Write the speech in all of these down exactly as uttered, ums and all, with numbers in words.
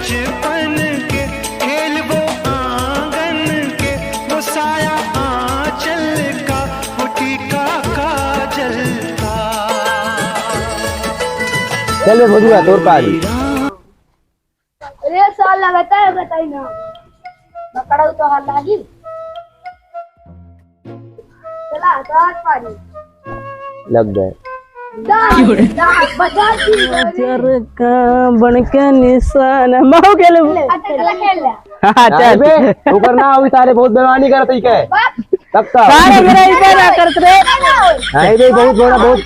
बचपन के खेल वो आंगन के, वो साया आंचल का, वो टीका काजल का। चल बे भोजुआ, तोर पारी। अरे साल लगाता है, बताई ना। पकड़ो तो हाथ लागी। चला, तो हाथ पारी। लग गए। दांत, दांत, बजा दी। चरका बन के निशान। मऊ गेलू। अच्छा, चला खेल ले। हाँ, नहीं चल। बे, ओकर ना होई, सारे बहुत बेईमानी करत ही के। बाप। तब का? सारे मेरा इधर ना करत रे। नहीं बे, बहुत बड़ा, बहुत,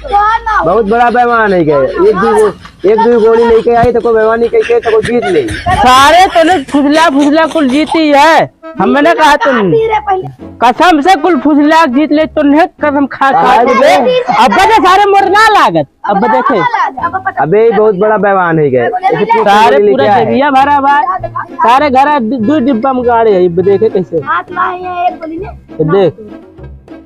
बहुत बड़ा बेईमान है के। एक दू गो, एक दू गोली लेके आई तो कोई बेईमानी कह के तो कोई जीत ले। सारे तने फुसला फुसला कुल जीती है। हमने कहा तुम। कसम से कुल फुसला जीत ले, तुन्हें कसम खा खा के बे। अब बजे सारे मोर ना लागत। अब देखे। अबे, बहुत बड़ा बेईमान है गए। सारे पूरा जरिया भरा बा। सारे घर दु-, दू डिब्बा में गाड़े है। अब देखे कैसे। हाथ लाए हैं एक गोली में। ये देख।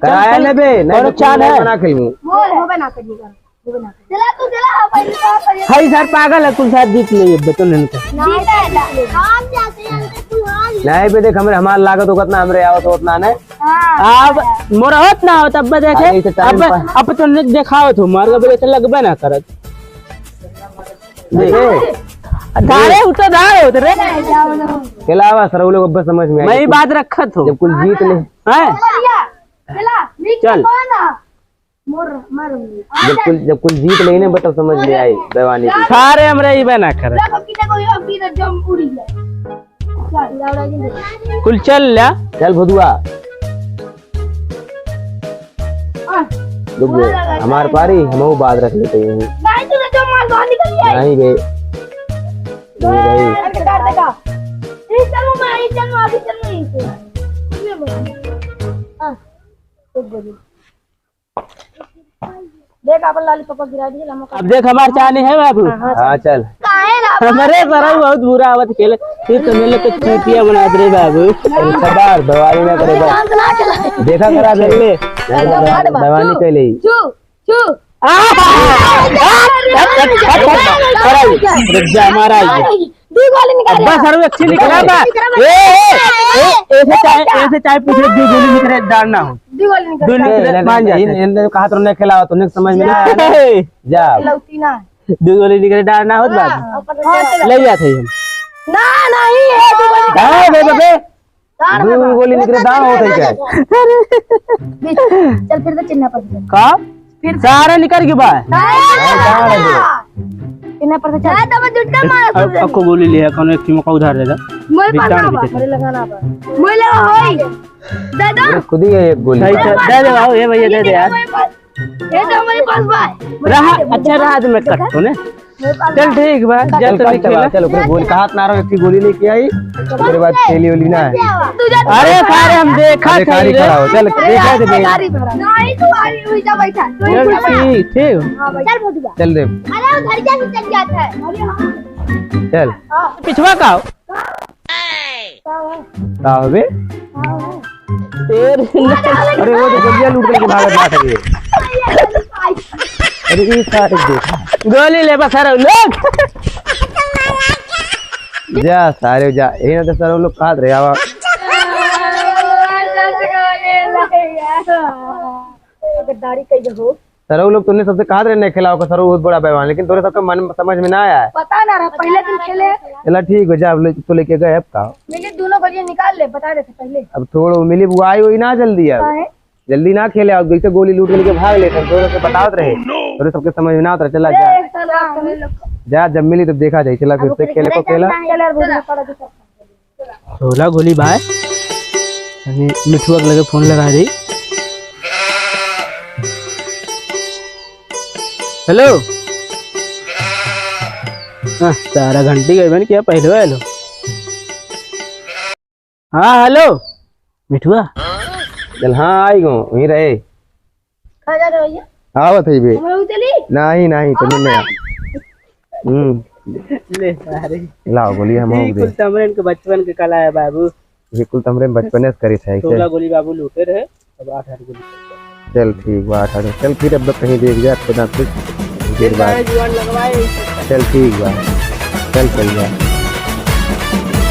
कराया चल, ना बे, नहीं और तो चाल है। बना खेलूं। वो, वो बना कर निकाल। वो बना कर। चला तू, चला, भाई, भाई। हाय सर, पागल है, कुल साथ जीत ले, ये बतन इनको। नहीं, नहीं, नहीं। हम जाते हैं, हमसे कुल हार ही। नहीं बे, देख, हमरे, हमार लागत होगत ना, हमरे आवत होत ना, नहीं। हाँ। अब मोर होत ना होत, अब देखे, अरे, इसे टाइम अब, पर अब तो नहीं देखावत हो, मार के बोले तो लगबे ना करत। देखे? धारे उतर धारे उतर रे। के लावा सर, वो लोग अब समझ में आई। मैं ही बात रखत हो। जब कुल जीत ले। हैं? चल। जब कुल, जब कुल जीत लेने, बस तब समझ में आई, बेईमानी की। सारे हमरे ही बना कर। कुल चल ल्या। चल भुदुआ। रुक जा, हमार पारी, हम वो बात रख लेते हैं। नहीं बे। ये भाई। देख, अपन लॉलीपॉप गिरा दिए, लमक। अब देख, हमार चानी है बाबू। हाँ, हाँ, चल। काहे ना? हमरे सरऊ बहुत बुरा आवत खेले। फिर तो मिले तो चूतिया बना दे रे बाबू। अरे खबर, बवाली ना करे बा। देखा करा दे। चल ले। बवाली कर ले। चू, चू। आ! आ! रुक जा, हमारा ही। दू गोली निकाल। बस, अरे, अच्छी निकला बा। ए, ए, ए, ऐसे चाहे, ऐसे चाहे पूछे, दू गोली निकले, डाल ना हो। दू गोली निकले। दू निकले, ए, मान जा। इन, इन, इन कहा तो नहीं खिलाओ, तुमने समझ में ना आया। ए। जा। लौटी ना। दू गोली निकले, डाल ना होत बाबू। हाँ, ले जाते हैं हम। ना, नहीं, ये दू गोली। हाँ, बे, बे, बे। दू गोली निकले, दांव होत है क्या? चल, फिर तो चिन्ह पर चल। का? फिर सारे निकल के बा। चिन्ह पर चल। अब, अब को गोली ले, कौन एक टीम का उधार दे दा। मोए पास ना बा। मोए लगा ना बा। मोए लगा होई। दे दो। खुद ही है एक गोली। सही, सही, दे दे भाई, ये भैया दे दे यार। ये तो हमारे पास बा। रहा, अच्छा रहा, तो मैं कट तो ने। चल ठीक बा, जा चल, तो चल, खेला। चल, ओकरे गोली का हाथ ना रहो, एक गोली लेके आई, ओकरे बाद खेली ओली ना है। अरे सारे हम देखा अरे था गाड़ी रे। खड़ा हो, चल, देखा दे, देख। गाड़ी भरा। नहीं, तू गाड़ी हुई जा बैठा, तू चल हुई जा बैठा। ठीक, ठीक। हाँ, बैठा। चल, भोजुआ। चल दे। अरे, वो घर जा से चल जाता है। अरे, हाँ। चल। हाँ। पिछवा का हो? का हो बे? का हो? तेरे अरे वो तो गोलियां लूट लेके भागत बात है ये। अरे ये सारे देखा। गोली ले बा सारे लोग। जा सारे जा, ये ना तो सारे लोग काट रहे आवा। गद्दारी कइले हो। सरऊ लोग तोने सबसे कहत रहे नहीं खेलाओ का, सरऊ बहुत बड़ा बेईमान, लेकिन तोरे सबके मन समझ में ना आया है। पता ना रहा, पहले दिन खेले। चला ठीक है, जा अब ले, तो लेके गए अब का? मिली दोनों गोलियां निकाल ले, बता देते पहले। अब थोड़ा मिली बुआई हुई ना जल्दी अब। काहे? जल्दी ना खेले, अब जैसे गोली लूट के लेके भाग लेते, हम तोरे से बतावत रहे। तोरे सबके समझ में ना आवत रहे, चला जा। एक साल बाद खेले लोग। जा, जब मिली तब देखा जाए, चला फिर अब से खेले को खेला। चल यार, बहुत पड़ा दिक्कत। सोलह गोली बाय। अभी मिठुआ के लगे फोन लगा दे। हेलो। हाँ, सारा घंटी गई बन क्या पहले हेलो। हाँ, हेलो। मिठुआ। चल, हाँ, आई गो, वहीं रहे। कहाँ जा रहे भैया? आवत है बे। हमरा उतरी? नहीं, नहीं, तुम नहीं। हम्म। ले सारे। लाओ, गोली हम हो गए। कुल तमरेन के बचपन के कला है बाबू। ये कुल तमरे बचपने से करी था, ऐसे। सोलह गोली बाबू लूटे रहे, अब आठ आठ गोली। चल ठीक बा, आठ आठ। चल फिर अब कहीं देख जा, खुदा कुछ देर बाद। जुआन लगवाए। चल ठीक बा, चल चल जा।